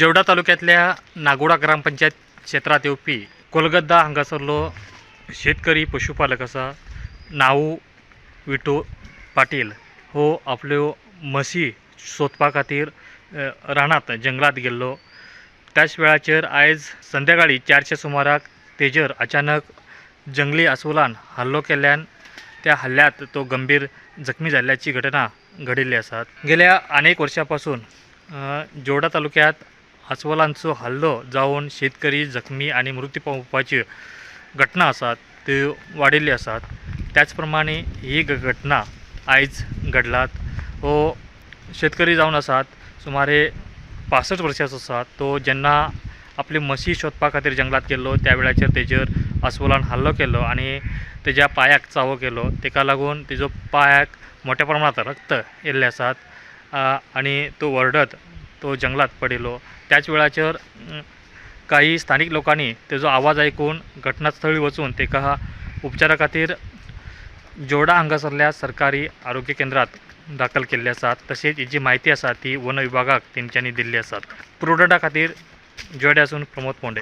जेवडा तालुक्यांतल्या नागोडा ग्रामपंचायत क्षेत्रांत येवपी कोलगद्दा हांगासरलो शेतकरी पशुपालक आसा नाऊ विठू पाटील हो आपल्यो म्हशी सोदपा खातीर रानांत जंगलात गेल्लो. त्याच वेळाचेर आयज संध्याकाळी 4च्या सुमाराक तेजेर अचानक जंगली आसवलान हल्लो केल्ल्यान त्या हल्ल्यात तो गंभीर जखमी जाल्ल्याची घटना घडिल्ली आसा. गेल्या अनेक वर्सां पासून जोडा तालुक्यात अस्वलांचो हल्लो जावन शेतकरी जखमी आनी मृत्यू पावपाच्यो घटना आसात त्यो वाडिल्ल्यो आसात. त्याच प्रमाणे ही घटना आयज घडलात. हो शेतकरी जावन आसात सुमारे 65 वर्सांचो आसा. तो जेन्ना आपली म्हशी सोदपा खातीर जंगलात गेल्लो त्या वेळाचेर तेजेर अस्वलान हल्लो केलो आनी तेज्या पांयाक चावो केलो. तेका लागून तेजो पांयाक मोठ्या प्रमाणांत रक्त येयल्लें आसात आनी तो वरडत तो जंगलात पडिल्लो. त्याच वेळाचेर काही स्थानीक लोकांनी तेजो आवाज आयकून घटनास्थळी वचून तेका उपचारा खातीर जोडा हांगासरल्या सरकारी आरोग्य केंद्रात दाखल केल्ले आसात. तशेंच ही जी म्हायती आसा ती वन विभागाक तेंच्यांनी दिल्ली आसात. प्रुडंटा खातीर जोड्यासून प्रमोद पोंडे.